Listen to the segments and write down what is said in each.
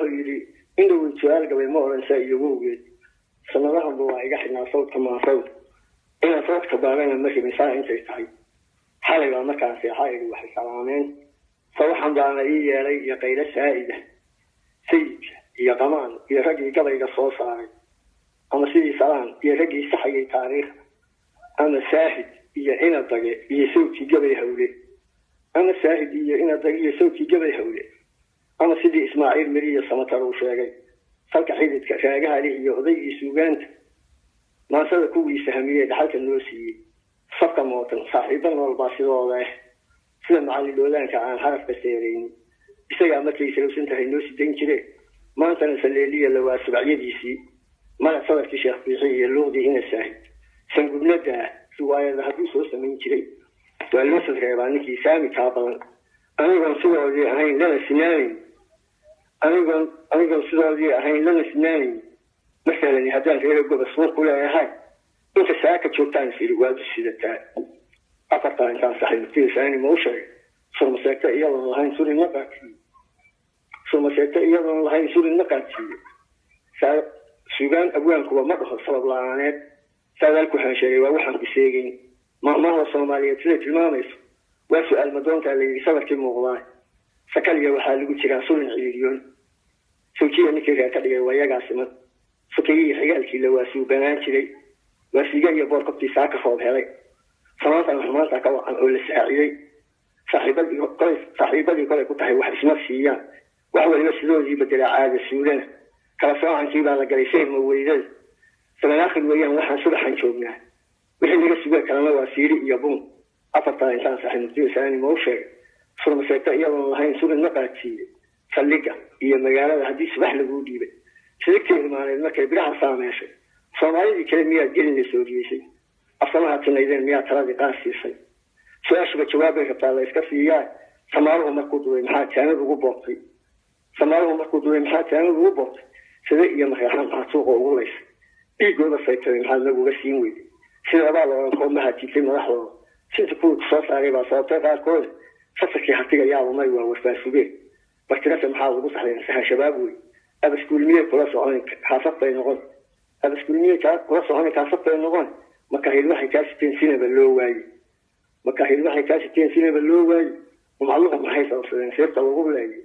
Wuxuu yidhi indhow su-aal gabay ma odhan saa iyo wowgeed, sanadahanba waa iga xidhnaa sawdka maasawd, inaan sawdka baarana ma rabin saa intay tahay. Xalay baa markaan seexa idhi waxay salaameen, sawaxan baana ii yeelay iyo qaylo saa'ida, sayidka iyo qamaan iyo raggii gabayga soo saaray, ama sidii salaan iyo raggii saxayay taariikhda, ama saahid iyo inadage iyo sawdkii gabay hawle, ama saahid iyo inadage iyo sawdkii gabay hawle, ama sidii Ismaaciil Meriya Samatar uu sheegay, salka xididka raagaha leh iyo odaygii suugaanta maansada kuwii sahamiyey dhaxalka noo siiyey, safka mootan saaxiibo nool baa sidooda ah, sida macallin dhoodaanka aan xarafka seeraynin, isagaa markay salowsan tahay noo sidayn jire, maantana saleeliya lawaa subacyadiisii, mala sadarkii Sheekh Biixi iyo luuqdii ina saahid sangubnada riwaayada hadduu soo samayn jiray, waa loo sadreebaa ninkii saami kaa badan. Anigoon sidoodii ahayn lana sinaanayn, anigoon sidoodii ahayn lana sinaanayn, masalan haddaan reero goba suun ku leeyahay, inta saaka joogtaan is idhi waad u sidataa. Afartaa intaan saxay murtida saani ma u sheegay, surmaseegta iyadoon lahayn surin ma qaadsiiye, surmaseegta iyadoon lahayn surin ma qaadsiiye. Sugaan abwaankuba ma dhaho sabab la-aaneed, saadaalku waxaan sheegay waa waxaan ku sheegayn. Maahmaahda Soomaaliyeed siday tilmaamayso waa su-aal madoontaa la yidhi sabarkii muuqdaa, sakaliya waxaa lagu jiraa surin ciriiriyoon, sawjiya ninkii reer ka dhigay waa yagaa siman, sukayihii xigaalkii la waa suubanaan jiray, waa siiga iyo boorkobtii saaka roob helay, samaantan xumaanta ka wacan oo la saaciyey, saaxiibadii kolay ku tahay wax isma siiyaan, wax waliba sidoodii bedelaa caada suulana, kala soocankii baa la galay sehma weydada, sabanaakhir weeyaan waxaan subaxan joognaa, wixii naga sugay kalena waa siiri iyo buun. Afartaa intaan saxay murtida saani ma u sheegay, surmaseegta iyadoon lahayn surin ma qaadsiiye, saldhigga iyo magaalada haddii subax laguu dhiibay, sidigtii irmaaneed markay biraha saameeshay, Soomaalidii kale miyaad gelina sooriyeysay, afsamaha tinaydeen miyaad taladii qaar siisay, su-aashuba jawaabbay rabtaa la iska siiyaa. Samaaruhu markuu duway maxaa jaanib ugu boobtay, samaaruhu markuu duway maxaa jaanib ugu boobtay, sida iyo mareexaan maxaad suuqa ugu laysay, dhiigooda saytaday maxaad naguga siin weyday, sidabaa la odhan koomaha jiitay madaxdooda, sinta kuwii kusoo saaray baa sababtay qaarkooda, safarkii hartiga yaaba may waa warfaasugeen, bartirase maxaa ugu saxday sahan shabaab wey, abaskuulmiyey kula socon kaasaf bay noqon, abaskuulmiyey kula socon kaasaf bay noqon, makahiil waxay kaa siteen sinaba loo waayey, makahiil waxay kaa siteen sinaba loo waayey, umcaluhu maxay sababsadeen seefta lagu leeyay,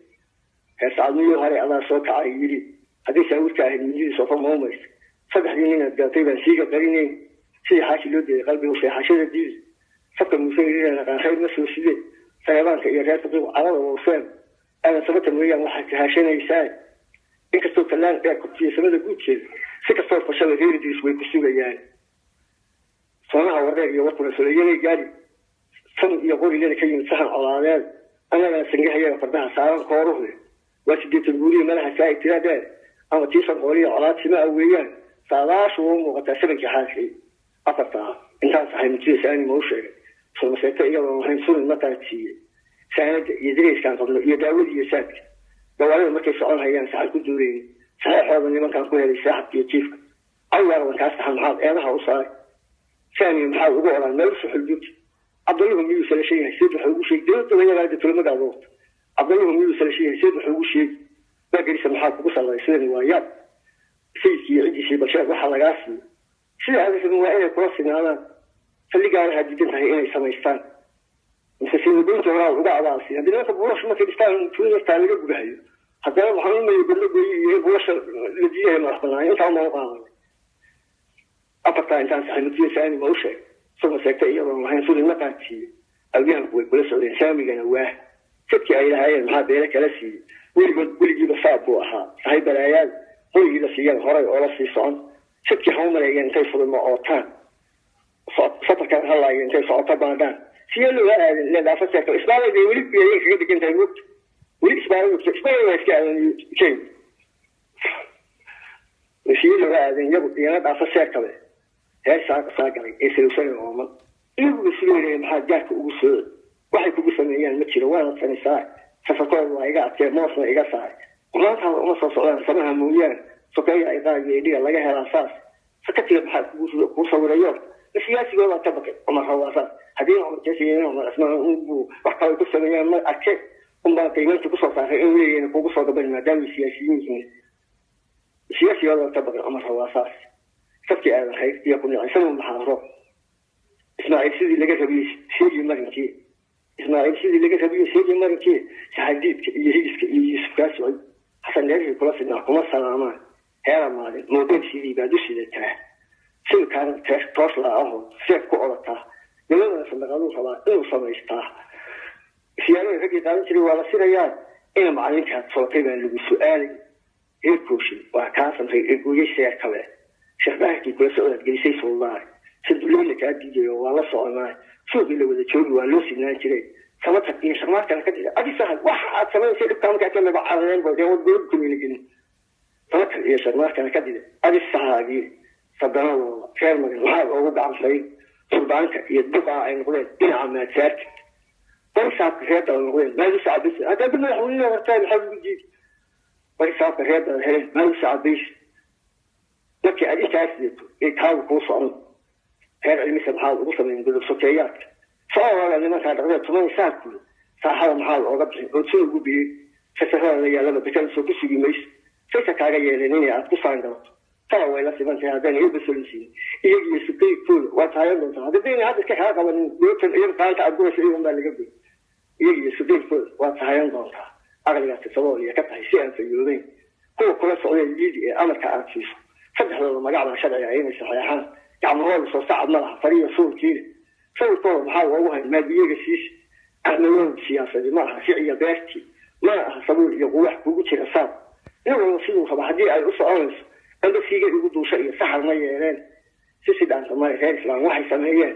heesacad miyuu haray adaa soo kacay yidhi, haddii saawirka ahayd mindidii sofa maumaysa, saddexdii ninaad gaatay baan siiga qarinayn, sidii xaashi loo diiday qalbigu seexashada diidi, safka muuse yidhi naqaan khayr ma soo sidee, sareebaanka iyo reer faqiiq carada wawseen, aadan sabata mooyaan waxaad kahashanaysaa, inkastoo tallaan dheer kubtiyo samada guudkeeda, si kastoo fashada reer Idriis way ku sugayaan, soonaha wareer iyo warkuna soleeyaday gaari, sam iyo qorilada ka yimid sahan colaadeed, annagana sangahayaga fardaha saaran kooruhde, waa 80 guuriya malaha saa tira dheer, ama tiisan qooliya colaad sima aweeyaan, saadaashu waa u muuqataa sabankii xaalkay. Afartaa intaan saxay murtida saani ma u sheegay, surmaseegta iyadoon lahayn surin ma qaadsiiye, saanada iyo darayskaan qabno iyo daawada iyo saadka, gawaarida markay socon hayaan saxan ku duulayni, saxeexooda nimankaan ku helay saaxabka iyo jiifka, awyaardan kaa saxan maxaad eedaha u saaray, saaniya maxaad ugu odhan meel usoo xulduubta, Cabdalluhu miyuu salashan yahay seed waxa ugu sheegi, dowladda wayagaada tulamagaada wata, Cabdalluhu miyuu salashan yahay seed waxa ugu sheegi, waa gerisa maxaa kugu sallay, sidani waa yaab, sayidkii iyo ciddiisii balsheeg waxaa lagaa siiyo, sida aada rabin waa inay kula sinaadaan, saldhigaanaha diidan tahay inay samaystaan, mise siinagoynta horaa uga abaalsiin, haddii nimanka buulasha markay dhistaan tuulastaa laga gubahayo, haddana waxaan umaya godlo gooyi iyo in buulasha la diidahay madax banaan intaa uma qaadanay. Afartaa intaan saxay murtida saani ma u sheegay, surmaseegta iyadoon lahayn surin ma qaadsiiye, awyahanku way kula socdeen saamigana waa sadkii ay lahaayeen maxaa beele kala siiyey, weligood weligiiba saab buu ahaa sahay balaayaad, qorigii la siiyeen horay oo la sii socon, sadkii ha u maleeyeen intay fududma ootaan, safarkan halaayeen intay socoto baadhaan, sidee looga aadan ileen dhaafa seerka isbaalay bay weli yayin kaga degan tahay moogta, weli isbaalay isbaalay waa iska aadan Kenya, sidee looga aadan iyagu iyana dhaafa seerkabe, heer saa galay ee salowsanay ooman, iyaguba sideelaya maxaa gaarka ugu soo, waxay kugu sameeyaan ma jiro, waana sanisaa safarkooda waa iga adkee moosna iga saaray, xumaantaada uma soo socdaan samaha mooyaane, sokeeya ay qaadiyo idhiga laga helaa saas, sakatiga maxaa kugu kuu sawirayo, siyaasigoodaa ka baqay Cumar waa saas, haddii Cumar jeesiyo Cumar Cismaan unbuu wax kale ku sameeyaan ma arkeen, Unbaa qiimaynta kusoo saaray inuu leeyahay kugu soo gaban maadaama siyaasiyiin yihiin. Siyaasiyada ka badan Cumar waa saas. Sabti aadan khayr iyo ku nicsan maxaaro. Ismaaciil sidii laga rabiyey seegi marinkii, Ismaaciil sidii laga rabiyey seegi marinkii, saxadiidka iyo higiska iyo Yuusuf kaa socay, Xasan dheerihii kula sidnaa kuma salaamaan. Heera maalin moobeel sidii baad u sidataa, sawirkaana toos laa aho seef ku odataa, nimadana sandaqaduu rabaa inuu samaystaa. Siyaarada raggii qaadan jiray waa la sirayaa. Ina macalinkaad sootay baan lagu su-aalay. Reer Kooshin waa kaa samray ee gooyey seer kale. Sheekh Daahirkii kula socdaad gelisay Suldaar, Sanduleena kaa diidayo waa la soconaa. Suuqii la wada joogi waa loo sinaan jiray. Samatar iyo Sharmaarkana ka jira adi sahal waxa aad samaysay dhibkaa markaa ka maba carareen bo dee wad kumina gelin. Samatar iyo Sharmaarkana ka dida adi sahaagii sadanadooda. Reer Magan maxaad ugu gacansayn suldaanka iyo duqaa ay noqdeen dhinaca maadsaarka barisaabka reer dala noqdeen maadu sacabaysa haddaa bil madaxweyne hortaa maxaa ugu jiidi barisaabka reer dala heleen maadu sacabaysa markii aad intaas sidato ee taagu kuu socon. Reer Cilmisa maxaad ugu samayn godob sokeeyaadka soo wada nimankaa dhaqdee tumay saarkuyo saaxada maxaad ooga bixin ood soo ugu biyey fasarada la yaalaba dakada soo ku sugi mayso saysa kaaga yeeleen inay aad ku saangalato. Tala way la siman tahay haddaan iyaga solinsiin iyagiyo suqeykooda waa tahayan doontaa haddii hadda iska kaa qabanin gootan iyaga qaanta aad guraysa iyagan baa laga goy. Iyagiyo suqeykooda waa tahayan doontaa. Aqligaasi sabool iyo ka tahay si aan fayoobeyn kuwa kula socdeen liidi ee amarka aad siiso. Saddexdooda magacbaa sharciga inay saxeexaan, gacmahooda soo sacad ma laha fariya suulkiile. Sawirkooda maxaa loogu hayn maadiyaga siisi? Axmedood siyaasadi ma aha siciya beertii, mana aha sabuul iyo quwax kugu jira saab. Nin walba siduu raba haddii ay u soconayso amba siiga igu duusha iyo saxar ma yeeleen si sidhaanta male. Reer Islaam waxay sameeyeen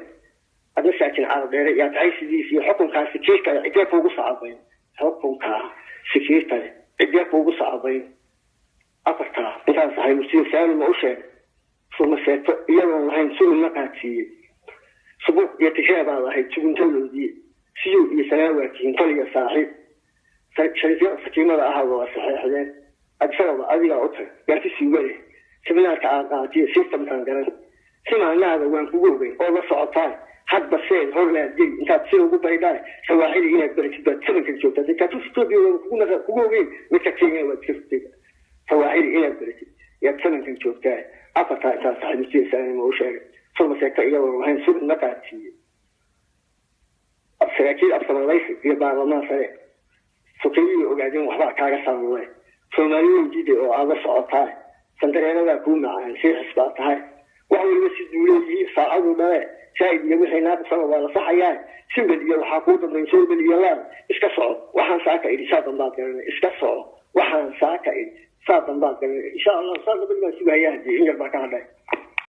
adna saakin Carab dheere yaa tahay sidiis iyo xukunkaa sikiirkale cidee kuugu sacabayn, xukunkaa sikiirkale cidee kuugu sacabayn. Afartaa intaan saxay murtiyo saami ma u sheegay surmaseeto iyadoon lahayn sugun ma qaadsiiyey. Subuuq iyo tishee baad ahayd suguntaloodii siyow iyo sanaa tihiin tol iyo saaxiib. Shariifyada sakiimada ahaaba waa saxeexdeen. Addisababa adigaa u tag gaarti suuga leh seminaarka aad qaatiyo systemkan garan simaanaada waan kugu ogeyn oo la socotaan hadba seel horlaad geli intaad sida ugu baydhaan. Sawaaxili inaad baratid baad sabankan joogtaa katus Etoobiya waan kugu ogeyn, midka Kenya waad iska furtay. Sawaaxili inaad baratid yaad sabankan joogtaa. Afartaa intaan saxay saanima u sheegay surmaseegta iyadoon lahayn surin ma qaadsiiyey. Saraakiil absamalaysi iyo baarlamaan sare sokeeyihii ogaadeen waxbaa kaaga saamule. Soomaaliyoon diiday oo aad la socotaa sandareeradaa kuu macaan siixis baa tahay. Wax waliba si duuleeyihiin saacadu dhale saa'id iyo wixii naaqisana waa la saxayaa. Simbel iyo waxaa kuu dambayn soobel iyo laal. Iska soco waxaan saaka idhi saa dambaad garanay. Iska soco waxaan saaka idhi saa dambaad garanay. Insha Allah saa dambe baan sugayaa hadii in yar baa ka hadhay.